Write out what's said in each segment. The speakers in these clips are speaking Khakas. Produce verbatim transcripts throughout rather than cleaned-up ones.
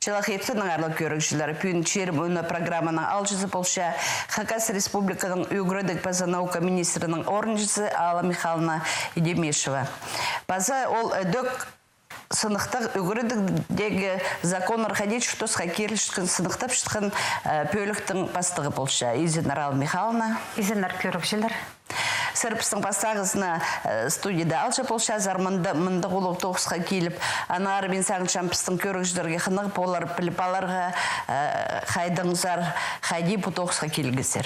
Чолахай кӱннең, аарлығ кӧрігҷілер. Пӱӱн «Чирім ӧӧні» программаның аалҷызы полча Хакас Республиканың ӱгредіг паза наука министрінің орынҷызы Алла Михайловна Демешева. Паза ол ідӧк сыныхтығ ӱгредігдегі законнарға дее чуртасха кирілчеткен, сыныхтапчатхан, э, пӧліктің пастығы полча. Изеннер, Алла Михайловна. Изеннер, кӧрігҷілер. Сірер пістің пастағызын, э, студияда алча полчазар, мында, мындағ улуғ тоғысха киліп. Аннаңар мин сағынчам, пістің кӧрігҷілерге хынығ полар піліп аларға, э, хайдағзар, хайди пу тоғысха килгезер.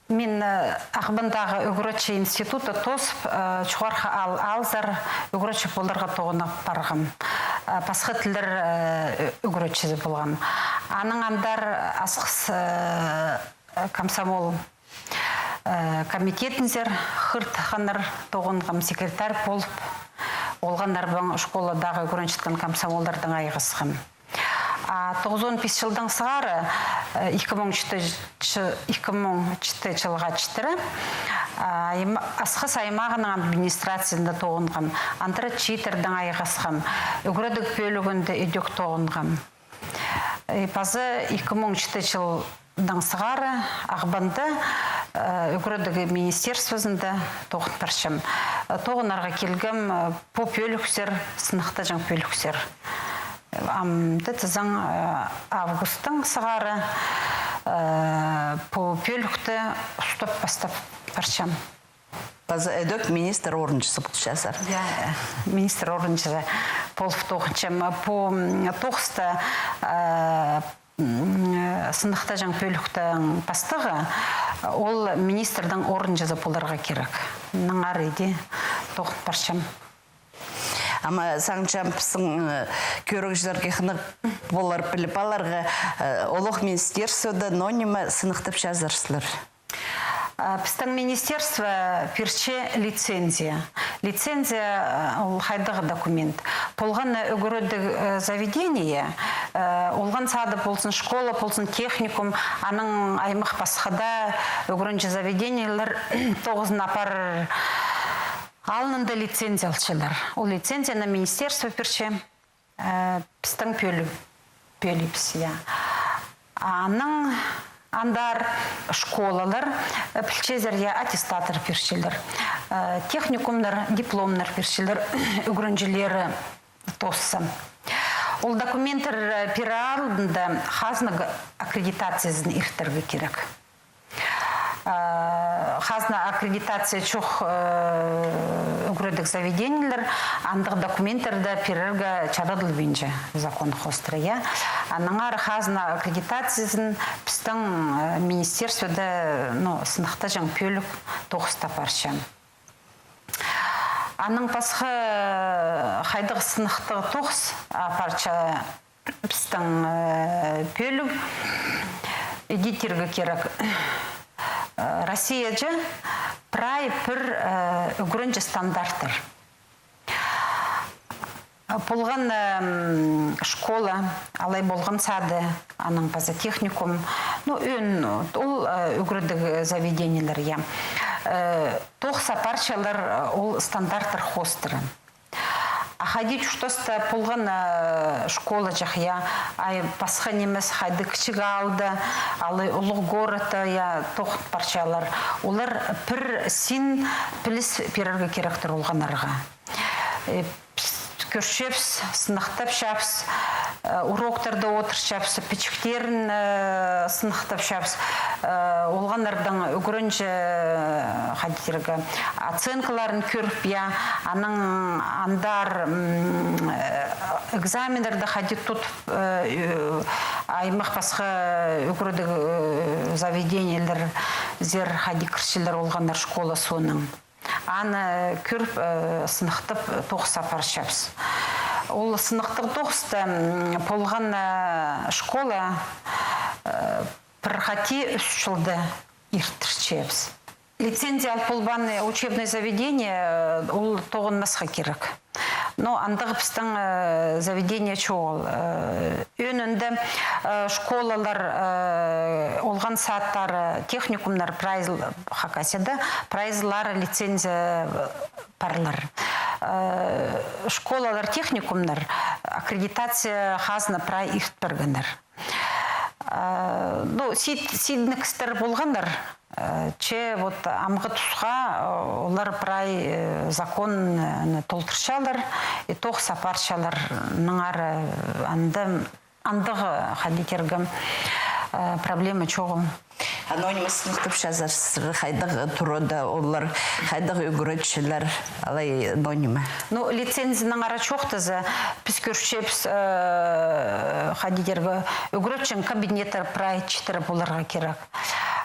Мин, э, Ағбандағы ӱгретчі институтты тоозып, э, чоғархы аал алзар, ӱгретчі поларға тоғынып парғам. Э, пасха тіллер, э, ӱгретчізі полғам. Аның андар асхыс, э, комсомол, э, комитетінзер хығыртханнар, тоғынғам, секретарь полып, олғаннарбаң школадағы ӱгренчеткен комсомолдардаң айғасхам. А тоғызон пис чылдаң сығара, э, ікі муң читі чы-, ікі муң читі чылға читіре, а, айм-, Асхыс аймағының администрациязында тоғынғам, андыра чииттердең айғасхам, ӱгредіг пӧлігінде ідӧк тоғынғам. Э, паза ікі муң читі чылдаң сығара Ағбанда, э, ӱгредіг министерствозында тоғын парчам. Э, тоғынарға килгем, э, пу пӧліксер, сыныхтаҷаң пӧліксер. Амды тізең, э, августтаң сығара, э, пу пӧлікті устап пастап парчам. Паза ідӧк министр орынҷызы полчазар. Я, министр орынҷызы полып тоғынчам. Пу, м, тоғыста, а, м, сыныхтаҷаң пӧліктің пастығы, ол министрдің орынҷызы поларға кирек. Наңар иди тоғын парчам. Ама сағынчам, пістің, э, кӧрігҷілерге хынығ полар піліп аларға, э, олох министерствода ноо ниме сыныхтапчазар сірер? А, пістің министерство пирче лицензия. Лицензия, э, ол хайдағ документ? Полған, э, ӱгредіг, э, заведение, э, олған сады ползын, школа ползын, техникум, аның аймах пасхада ӱгренҷі заведениелер тоғызын апарар алнында лицензия алчалар. Ол лицензияны министерство пирче, э, пістің пӧлі-, пӧлібіс, я. Аның андар школалар, э, пілчезер, я, аттестаттар пирчелер, э, техникумнар, дипломнар пирчелер, ӱгренҷілері тоосса. Ол документтер, э, пирер алнында хазна г-, аккредитациязын иртерге кирек. Э, хазна аккредитация чох, э, ӱгредіг заведениелер андағ документтерні пирерге чарадылбинча, закон хоостыра, я. Аннаңар хазна аккредитациязын пістің, э, министерствода, ну, сыныхтаҷаң пӧлік тоғыста апарча. Аның пасха, э, хайдағ сыныхтығ тоғыс апарча пістің, э, пӧлік, иди тирге кирек. Э, Россияҷа прай пір, э, ӱгренҷі стандарттар. Полған, э, м, школа, алай полған сады, анаң паза техникум. Ну, ӧӧн, ол, э, ӱгредіг заведениелер, я. Э, тоғыс апарчалар, э, ол стандарттар хоостыра. А хайди чуртаста полған, э, школаҷах, я, ай, пасха нимес, хайди кічіг аалда, алай улуғ городта, я, тоғын парчалар. Олар пір син піліс пирерге киректір олғаннарға. Э, піс кӧрчебіс, сыныхтапчабыс, э, уроктарда одырчабыс, пічіктерін, э, сыныхтапчабыс, э, олғаннарның ӱгренҷі, э, хайди тирге, оценкаларын кӧріп, я, анаң андар, м, э, экзаменнерні хайди тудып, э, э, аймах пасха ӱгредіг, э, заведениелерзер хайди кірчелер олғаннар школа соонаң. Аны кӧріп, э, сыныхтап, э, тоғыс апарчабыс. Ол сыныхтығ тоғыста, м, полған, э, школа, э, пір хати ӱс чылда иртірчебіс. Лицензия алып полбаан учебный заведение, э, ол тоғынмасха кирек. Но андағ пістің, э, заведение чоғыл. Э, ӧӧнінде, э, школалар, э, олған садтары, техникумнар прайзыл-, Хакасияда прайзылары лицензия, э, парлар. Э, школалар, техникумнар аккредитация хазна прай иртпергеннер. Э, ну, сид-, сидінек кізілер полғаннар, э, че вот амғы тусха, э, олар прай, э, закон, э, толдырчалар, и тоғыс апарчалар, наңар, э, анда андағ, хайди тирге, э, проблема чоғыл. А ноо ниме сыныхтапчазар, хайдағ турада олар, хайдағ ӱгретчілер, алай ноо ниме? Ну, лицензияның ара чоохтаза, піс кӧрчебіс, э, хайди тирге, ӱгретчінің кабинеттері прай читіре поларға кирек.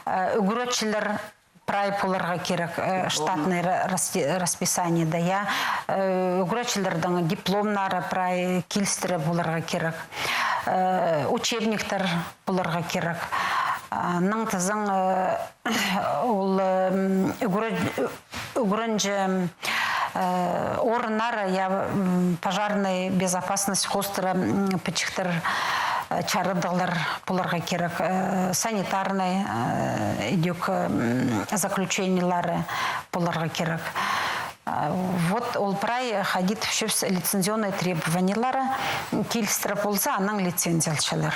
Э, ӱгретчілер прай поларға кирек, э, штатный ра-, расти-, расписаниеде, я. Э, ӱгретчілернің дипломнары прай килістіре поларға кирек. Э, учебниктер поларға кирек. А, анаң тізең, э, ол, м, ӱгре-, ӱгренҷі, э, орыннары, я, м, пожарный безопасность хоостыра, м, пічіктер, э, чарадығлар поларға кирек, э, санитарный, э, идӧк, м, заключениелары поларға кирек. Э, вот ол прай хайди тіпчебіс лицензионный требованиелары, м, килістіре полза, анаң лицензия алчалар.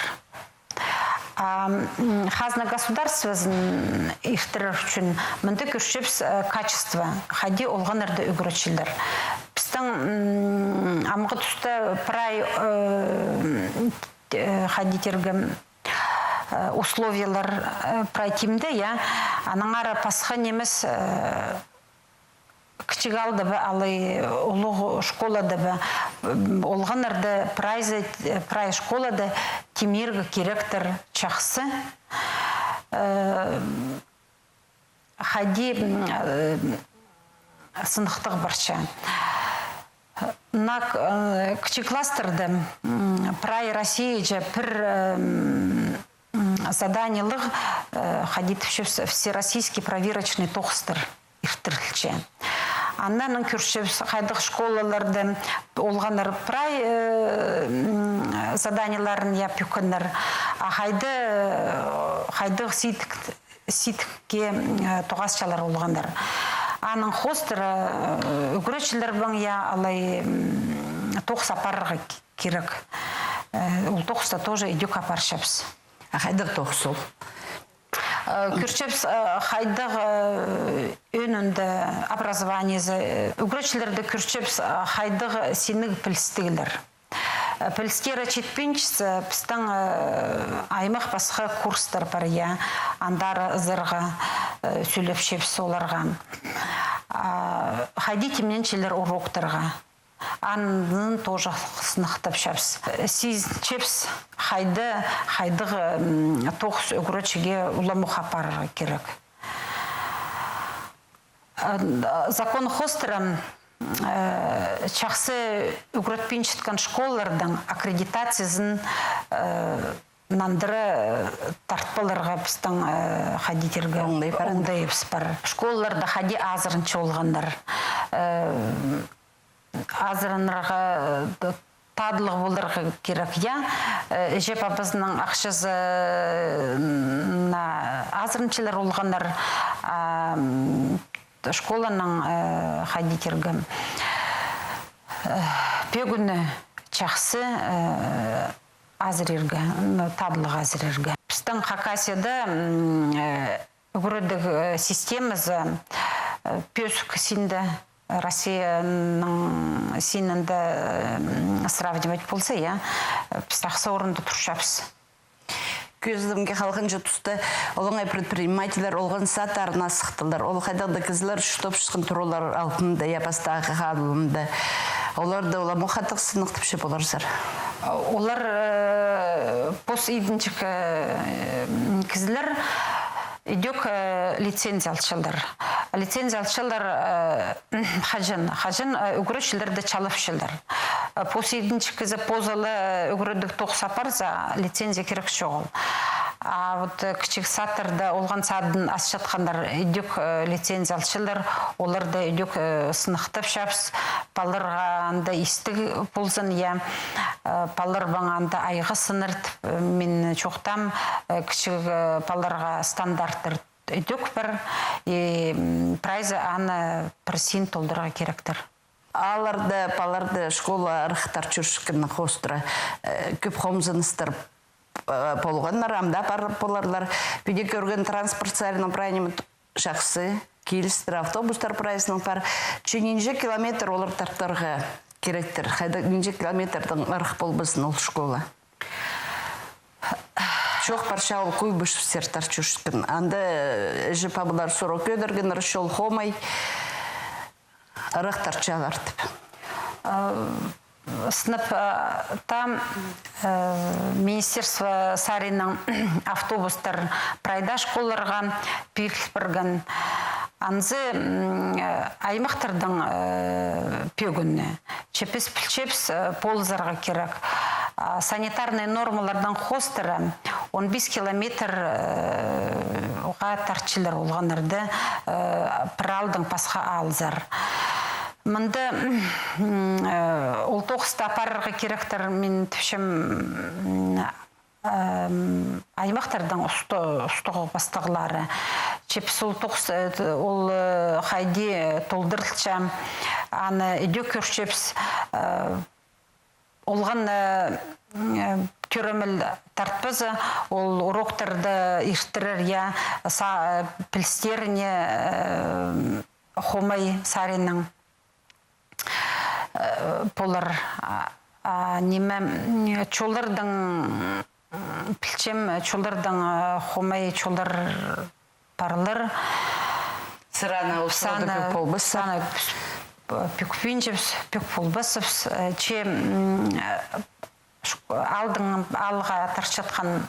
А, м, хазна государствозын иртірер ӱчӱн мында кӧрчебіс, э, качество, хайди олғаннарды ӱгретчілер. Пістің, м, амғы туста прай, э, э, хайди тирге, э, условиялар, э, прай тимде, я. Анаң ара пасха нимес, э, кічіг аалда ба, алай улуғ школада ба, м, олғаннарда прайзы, прай школада тимирге киректер чахсы. Э, хайди, м, э, сыныхтығ парча. Наа, э, кічіг класстарда, м, прай Россияҷа пір, э, м, м, заданиеліг, э, хайди тіпчебіс, всероссийский проверочный тоғыстар иртірілче. Аннаң кӧрчебіс, хайдағ школаларда олғаннар прай, э, м, заданиелерін, я, пӧккеннер, а хайда, э, хайдағ сидік, сидікке, э, тоғасчалар олғаннар. Аның хоостыра, э, ӱгретчілербең, я, алай, м, тоғыс апарарға кирек. Э, ол тоғыста тоже идӧк апарчабыс. А хайдағ тоғыс ол? Э, кӧрчебіс, э, хайдағ, э, ӧӧнінде образованиезі, э, ӱгретчілерді кӧрчебіс, э, хайдағ синніг пілістіглер. Э, пілістері читпинчетсе, пістің, э, аймах пасха курстар пар, я, андар ызарға, э, сӧлепчебіс оларға. А, хайди тимненчелер уроктарға. Анын тоже сыныхтапчабыс. Сизінчебіс, хайда, хайдағ, м, тоғыс ӱгретчіге уламох апарарға кирек. Э, закон хоостыра, э, чахсы ӱгретпинчеткен школаларның аккредитациязын, э, нандыра, э, тартпаларға пістің, э, хайди тирге, оңдай пар. Оңдайыбыс пар. Школаларда хайди азыранча олғаннар. Э, азыранарға, э, татлығ поларға кирек, я. Э, іҷе-пабазының ахчазына азыранчалар олғаннар, а, м, школаның, э, хайди тирге, э, пӧгіні чахсы, э, азырирға, м, татлығ азырирға. Пістің Хакасияда, м, э, ӱгредіг, э, системазы, э, пӧзік синде, Россияның синінде, м, сравнивать полза, я, э, піс тахса орында турчабыс. Кӧзідімге, халғанҷы туста олаңай предпринимательлер олған садтарына сыхтылар. Ол хайдағ-да кізілер чуртапчатхан туралар алтында, я, пастағы хадылында. Оларды ола мохатых сыныхтапча поларзар. Олар, э, пос идінҷік, э, кізілер идӧк, э, лицензия алчалар. Лицензия алчалар, э, хаҷан, хаҷан, э, ӱгретчілерді чалапчалар. Э, пос идінҷік кізі позы ла, э, ӱгредіг тоғыс апарза, лицензия кирек чоғыл. А вот, э, кічіг садтарда олған садын асчатханнар идӧк, э, лицензия алчалар, оларды идӧк, э, сыныхтапчабыс, паларға анда истіг ползын, я, э, паларбаң анда айғас сынар тіп, э, мин чоохтаам, э, кічіг, э, паларға стандарттар идӧк пар, и, м, прайзы аны пір син толдырарға киректер. аалларда палаларды школаа ырыхтар чӧрчеткеннең хоостыра, э, кӧп хомзыныстар, э, полғаннар, ам даа пар поларлар. Піди кӧрген, транспорт саринаң прай ниме чахсы килістіре, автобустар прайзынаң пар. Че нинҷе километр олар тартарға киректер, хайдағ нинҷе километрдең ырах полбазын ол школа? Чоох парча ол куйбышевтер тартчатхан. Анда, э, іҷе-пабалар сурығ кӧдіргеннер, чол хомай, ырах тартчалар тіп. Сынап, э, там, э, министерство саринаң автобустар прай даа школаларға пиріл парған. Анзы, м, э, аймахтардаң, э, пӧгінні. Че піс пілчебіс, э, полызарға кирек. А, санитарный нормалардаң хоостыра он пис километр, э, ға тартчалар олғаннарды, э, пір аалдаң пасха аалзар. Мында, м, э, ол тоғысты апарарға киректер, мин тіпчем, м, ам, аймахтардаң усты-, устағ пастығлары. Че піс ол тоғыс, э, т-, ол, э, хайди толдырылча, аны идӧк кӧрчебіс, э, олған, э, м, э, тӧреміл тартпаза, ол уроктарны иртірер, я, са-, э, пілістеріне, э, хомай саринаң, э, полар. А, а, ниме, м, чоллардаң, м, пілчем, чоллардаң, э, хомай чоллар парлар. Сірер аны, сірер аны пӧк полбассар. Сірер аны пӧк пинчебіс, пӧк полбаспыс, э, че, м, э, шк-, аалдаң, аалға тартчатхан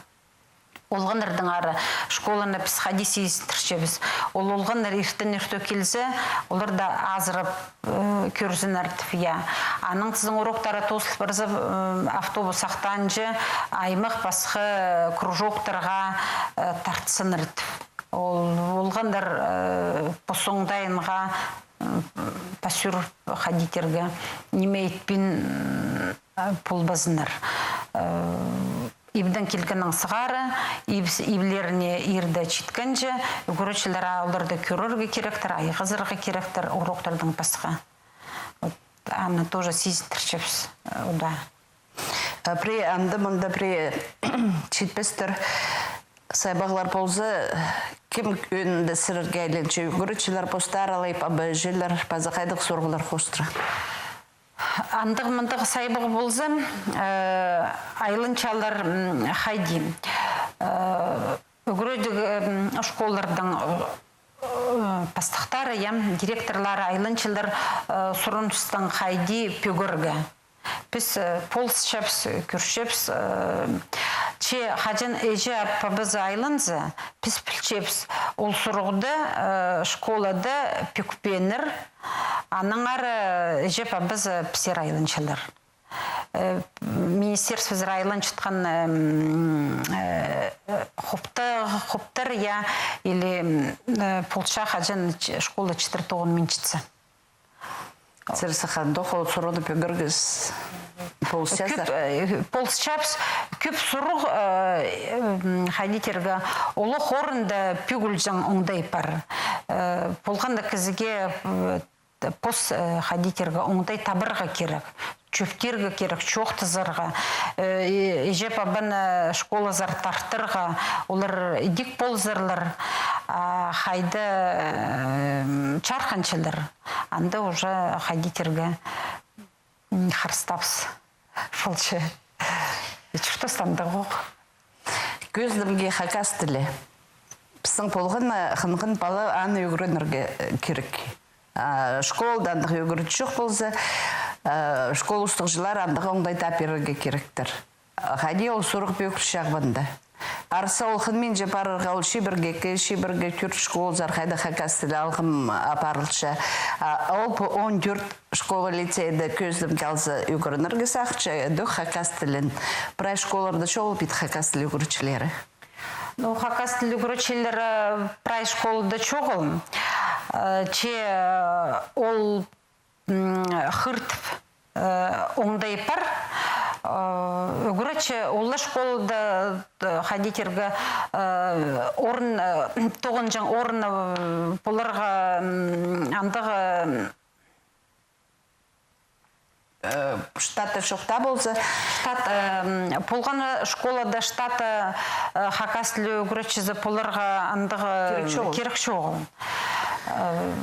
олғаннардаң ары школаны піс хайди сизіндірчебіс. Ол олғаннар иртен иртӧк килзе, олар даа азырап, э, кӧрзіннер тіп, я. Анаң тізең уроктары тоозыл парза, э, автобус сахтанҷа, аймах пасха кружоктарға, э, тартсыннар тіп. Ол олғаннар, э, пос оңдайынға, м, пасюр хайди тирге, ниме итпин, м, полбазыннар. Э, ибдең килгеннең сығара, иб-, иблеріне ирде читкенҷе, ӱгретчілер оларды кӧрерге киректер, айғазарға киректер, уроктардаң пасха. Вот, аны тоже сизіндірчебіс, э, удаа. А пірее анда-мында пірее читпестер, сайбағлар полза, кем ӧӧнінде сірерге айланча, ӱгретчілер постары алай, паба-іҷелер, паза хайдағ сурығлар хоостыра? Андағ-мындағ сайбағ полза, э, айланчалар, м, хайди. Э, ӱгредіг, м, школалардаң, э, пастыхтары, я, директорлары айланчалар, э, сурыныстаң хайди пӧгерге. Піс, э, полысчабыс, кӧрчебіс, э, че хаҷан іҷе-пабазы айланза, піс пілчебіс, ол сурығда, э, школада пӧкпеннер, аннаңар, э, іҷе-пабазы пісер айланчалар. Э, министерствозар айланчатхан, эм, э, хопта-, хоптар, я, или, м, э, полча хаҷан ч-, школа читір тоғынминчатса. Сірер саханда ол сурығны пӧгерге полысчазар? Кӧп, э, полысчабыс, кӧп сурығ, э, м, хайди тирге, олох орында пӧгілҷең оңдай пар. Э, полған даа кізіге, э, пос, э, хайди тирге, оңдай табарға кирек, чӧптирге кирек, чоохтазарға. Э, и-, іҷе-пабаны школазар тартарға, олар ідӧк ползарлар, а хайда, э, чарханчалар. Анда уже хайди тирге, м, харыстабыс полча. Чуртаста андағ ох. Кӧзідімге хакас тілі. Пістің полған, э, хынған пала аны ӱгренерге, э, кирек. А школада андағ ӱгретчі чох полза, э, школа устағҷылары андағ оңдай таап пирерге киректер. Хайди ол сурығ пӧгілче Ағбанда. Арса ол хынминче парарға, ол чибіргі ікі, чибіргі тӧрт школазар, хайда хакас тілі алғым апарылча. А ол пу он тӧрт школа, лицейде кӧзідімге алза, ӱгренерге сағынча, идӧк хакас тілін. Прай школаларда чоғыл пит хакас тілі ӱгретчілері? Ну, хакас тілі ӱгретчілері прай школада чоғыл. Э, че, э, ол м, хыртып, э, оңдай пар, э, ӱгретчі, ол ла школада, э, хайди тирге, э, орын, э, тоғынҷаң орын, э, поларға, м, андағ, э, э, штаты чох таа полза. Штат, э, м, полған школада штаты, э, хакас тілі ӱгретчізі поларға андағ, э, кирек чоғыл. Кирек чоғыл. Э,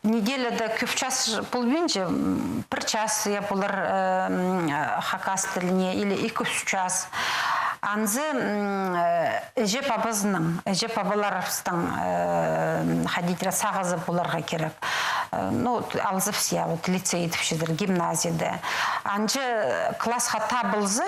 неделяда кӧп час полбинча, м, пір час, я, полар, э, м, хакас тіліне или ікі-ӱс час. Анзы, м, э, іҷе-пабазының, іҷе-пабаларыбыстың, э, хайди тирге, сағызы поларға кирек. Э, ну, алзыбыс, я, вот лицей идіпчезер, гимназияда. Анҷа класха таа полза,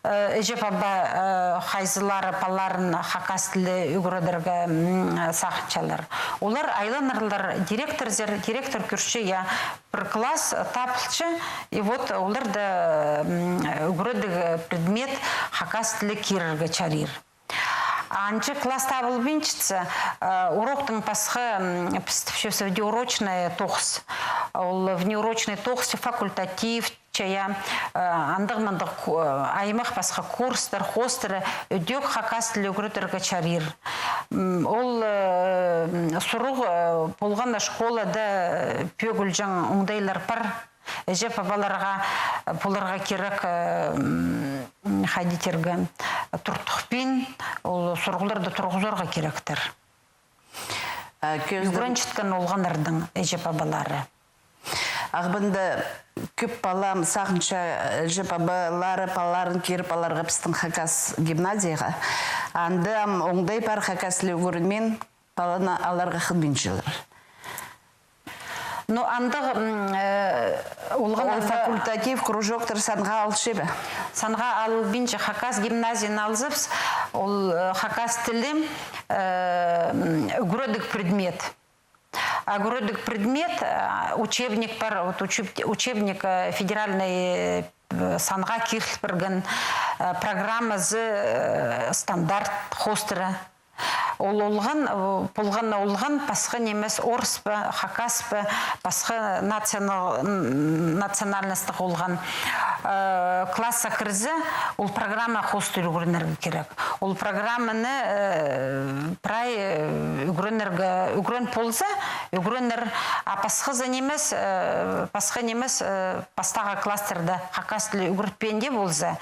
э, іҷе-паба, э, хайзылары палаларын хакас тілі ӱгредерге, м, сағынчалар. Олар айланарлар директорзар, директор кӧрче, я, пір класс таа полча, и вот оларда, м, ӱгредіг предмет хакас тілі кирерге чарир. Анҷа класс таа полбинчатса, э, уроктың пасха, м, піс тіпчебіс внеурочный тоғыс. Ол внеурочный тоғыс, факультатив, чая, э, андағ-мындағ ку-, э, аймах пасха курстар, хоостыра, ідӧк хакас тілі ӱгредерге чарир. М, ол, э, м, сурығ, э, полған на школада, э, пӧгілҷең оңдайлар пар. Іҷе-пабаларға, э, поларға кирек, э, м, хайди тирге, туртухпин, ол сурығларны турғызарға киректер. А, кӧзідім. Ӱгренчеткен олғаннарның іҷе-пабалары. Ағбанда кӧп палам сағынча, іҷе-пабалары палаларын киріп аларға пістің хакас гимназияға. Анда ам оңдай пар хакас тілі ӱгренмин, паланы аларға хынминчалар. Ну, андағ, м, э, олған... Ол анда факультатив, кружоктар санға алча ба? Санға албинча, хакас гимназияны алзабыс, ол, э, хакас тілі, э, м, ӱгредіг предмет. А ӱгредіг предмет, э, учебник пар, вот учеб-, учебник, э, федеральный, э, санға киріл пирген, э, программазы, э, стандарт хоостыра. Ол олған, э, полған на олған, пасха нимес, орыс па, хакас па, пасха национал-, н-, национальностьтіг олған. Э, классха кірзе, ол программа хоостыра ӱгренерге кирек. Ол программаны, э, прай, э, ӱгренерге, ӱгрен полза, ӱгренер, а пасхазы нимес, э, пасха нимес, э, пастағы класстарда хакас тілі ӱгретпеен дее полза,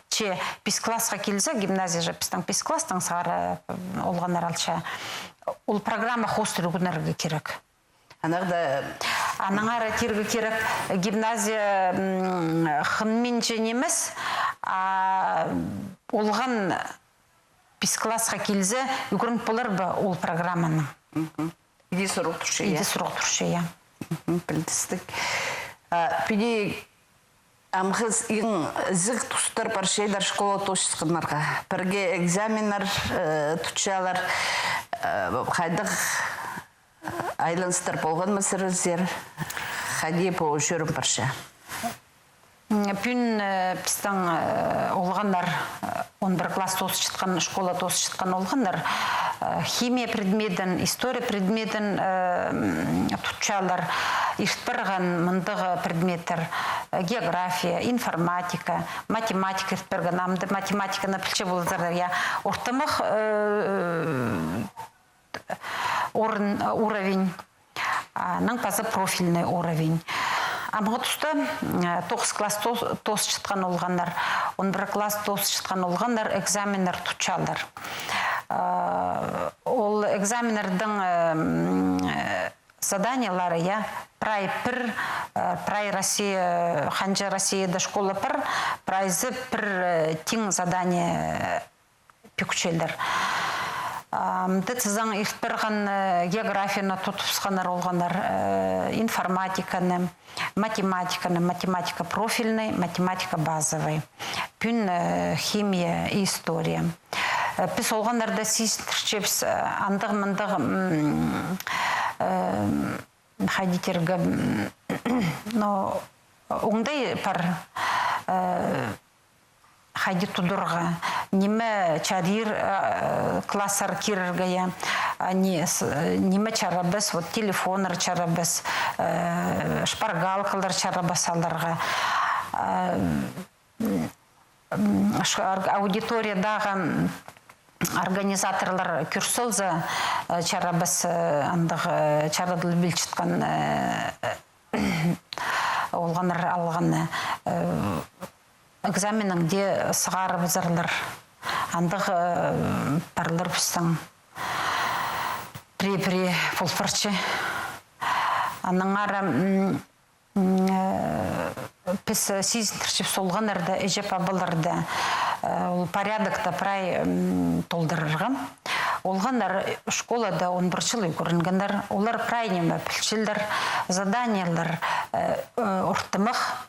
че пис классха килзе, гимназия же пістің пис класстаң сығара, э, олғаннар алча, ол программа хоостыра ӱгренерге кирек. Анаңар тирге кирек, гимназия, м, хынминча нимес, а олған пис классха килзе, ӱгрен полар ба ол программаны? Мгм. Иди сурығ турча, я? Иди сурығ турча, я. Мгм, пілдістіг. А, піди амғы иң ізіг тустар парчалар школа тоосчатханнарға. Пірге экзаменнер, э, тутчалар, э, хайдағ, э, айланыстар полған ма сірерзер? Хайди пу чӧрім парча? М, пӱӱн, э, пістің, э, олғаннар, э, он пір класс тоосчатхан, школа тоосчатхан олғаннар, э, химия предметін, история предметін, э, м, тутчалар. Ирт парған мындағ предметтер, э, география, информатика, математика ирт парған. Амды математиканы пілче ползар, я, ортымах, э, орын, уровень, а, анаң паза профильный уровень. Амғы туста, м, тоғыс класс тоос-, тоосчатхан олғаннар, он пір класс тоосчатхан олғаннар экзаменнер тутчалар. А, ол экзаменнердің, м, заданиелері, я, прай пір, э, прай Россия, ханҷа Россияда школа пар, прайзы пір, э, тиң задание пӧкчелер. Ам, децизаң ирт парған, э, географияны тутыбысханнар олғаннар, э, информатиканы, математиканы, математика профильный, математика базовый. Пӱӱн, э, химия и история. Э, піс олғаннарны сизіндірчебіс, э, андағ-мындағ, м, э, хайди тирге, м, но оңдай пар, э, хайди тударға, ниме чарир, э, класстар кирерге, я, а, ни-, с-, ниме чарабас, вот телефоннар чарабас, э, шпаргалкалар чарабас аларға. Э, м, м, ш-, ор-, аудиториядағы, м, организаторлар кӧр салза, э, чарабас, э, андағ, э, чарадыл пілчеткен, э, олғаннар алғаны, э, экзаменнең дее сығарыбызарлар. Андағ, э, парлар пістің пірее-пірее пол парча. Аннаңар, м, м, э, піс, э, сизіндірчебіс олғаннарда, іҷе-пабаларда, э, ол порядокты прай, м, толдырарға. Олғаннар школада он пір чыл ӱгренгеннер, олар прай ниме пілчелер, заданиелер, э, э, ортымах,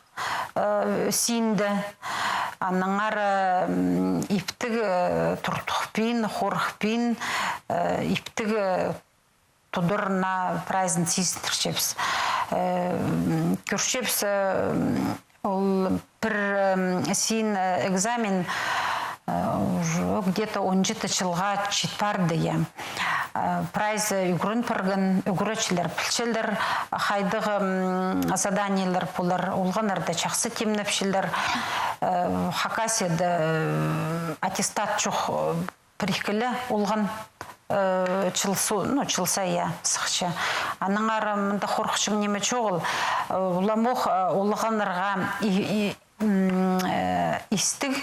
э, синде. Аннаңар, м, иптіг, э, туртухпин, хорыхпин, э, иптіг, э, тудырына прайзын сизіндірчебіс. Э, м, кӧрчебіс, э, м, ол пір, м, син, э, экзамен, э, уже где-то он читі чылға чит парды, я. Э, прайзы ӱгрен парған, ӱгретчілер пілчелер, хайдағ, м, заданиелер полар, олғаннарда чахсы тимнепчелер. Э, Хакасияда, э, аттестат чох, э, пір-ікі ле олған, э, чыл со-, ну, чыл сай, я, сыхча. Аннаңар мында хорыхчаң ниме чоғыл. Э, уламох, э, олғаннарға и, и, м, э, истіг,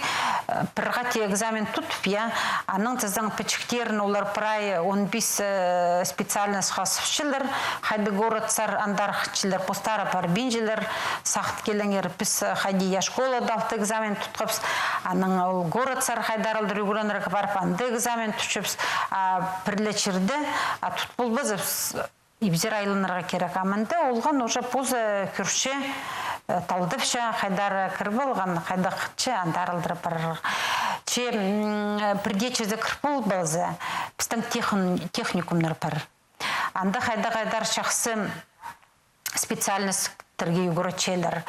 э, пір хати экзамен тутып, я, анаң тізең пічіктерін олар прай он пис, э, специальностьха сыхчалар, хайдағ городсар андар хынчалар, постары парбинчалар, сағын килеңер, піс, э, хайди, я, школада алты экзамен тутхабыс, анаң ол городсар хайдаралдыр ӱгренерге парып, анда экзамен тутчабыс, а пір ле чирде, а тут полбазыбыс, ибзер айланарға кирек. А мында олған уже позы кӧрче, э, талдапча, хайдар кіріп алған, хайдағ хынча, андар алдыра парарға. Че, м, пірдее чирде кіріп полбаза, пістің техн-, техникумнар пар. Анда хайда-хайдар чахсы специальностьтерге ӱгретчелер.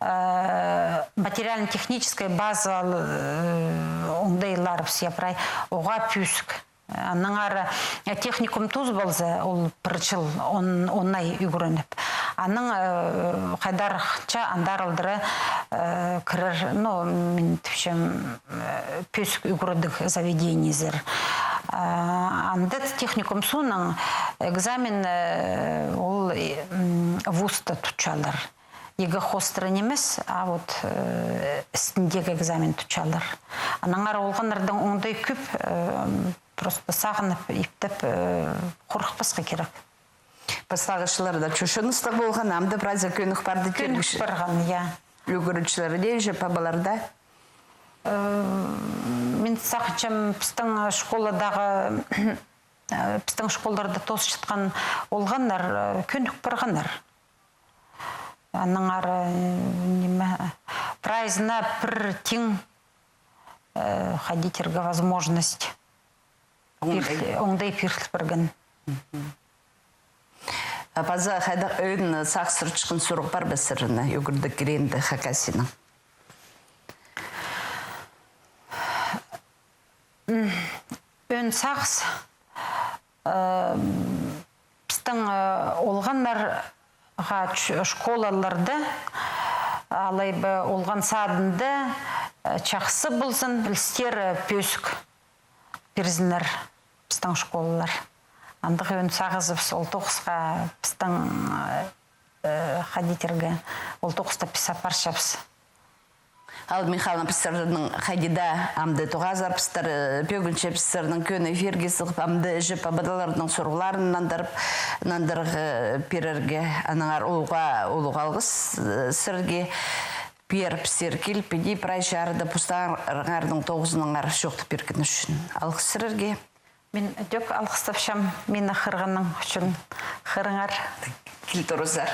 Э, материально-техническая база, э, оңдайларыбыс, я прай, оға пӧзік. Аннаңар, э, техникум тоозылза, ол пір чыл, он, он ай ӱгреніп. Анаң, э, хайдар хынча, андар алдыра, э, кірер, ну, мин тіпчем, э, пӧзік ӱгредіг заведениезер. А, анда техникум соонаң экзамен, э, ол, э, м, вузта тутчалар. ЕГЭ хоостыра нимес, а вот, э, істіндегі экзамен тутчалар. Аннаңар олғаннардаң оңдай кӧп, э, просто сағынып, иптеп, э, хорыхпасха кирек. Пастағы чылларда чошыныстығ полған, амды прайзы кӧнік парды. Кӧнік тергіш-, парған, я. Ӱгретчілерде, іҷе-пабаларда. Э, мин сағынчам, пістің школадағы, э, пістің школаларда тоосчатхан олғаннар, э, кӧнік парғаннар. Аннаңар, э, ниме, прайзына пір тиң, э, хайди тирге, возможность. Оңдай. Пиріл-, оңдай пиріл парған. Мгм. А паза хайдағ ӧӧн сағыстырчатхан сурығ пар ба сірернің ӱгредіг кирегінде Хакасияның? М, ӧӧн сағыс, э, пістің, э, олғаннарға ч-, школаларда, алай ба олған садында, э, чахсы ползын, пілістері пӧзік пирзіннер пістің школалар. Андағ ӧӧн сағызыбыс, ол тоғысха пістің, э, хайди тирге, ол тоғыста піс апарчабыс. Ал, Михайловна, піс сірернең хайди даа амды тоғазарбыстар, э, пӧгінче піс сірернең кӧні эфирге сығып, амды іҷе-пабаларның сурығларын нандырып, нандырып, э, пирерге. Аннаңар улуғ, улуғ алғыс, э, сірерге. Пеер піссер киліп, піди прай чарыда постарыңарның тоғызынаңар чоохтап пирген ӱчӱн алғыс сірерге. Мин ідӧк алғыстапчам, мині хығырғаның ӱчӱн. Хығырыңар. Кил турызар.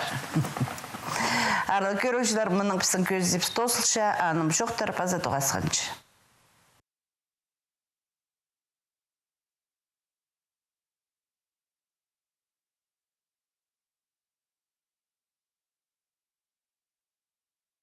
Аарлығ кӧрігҷілер, мының пістің кӧзідібіс тоозылча, анымҷохтар, паза тоғасханҷа.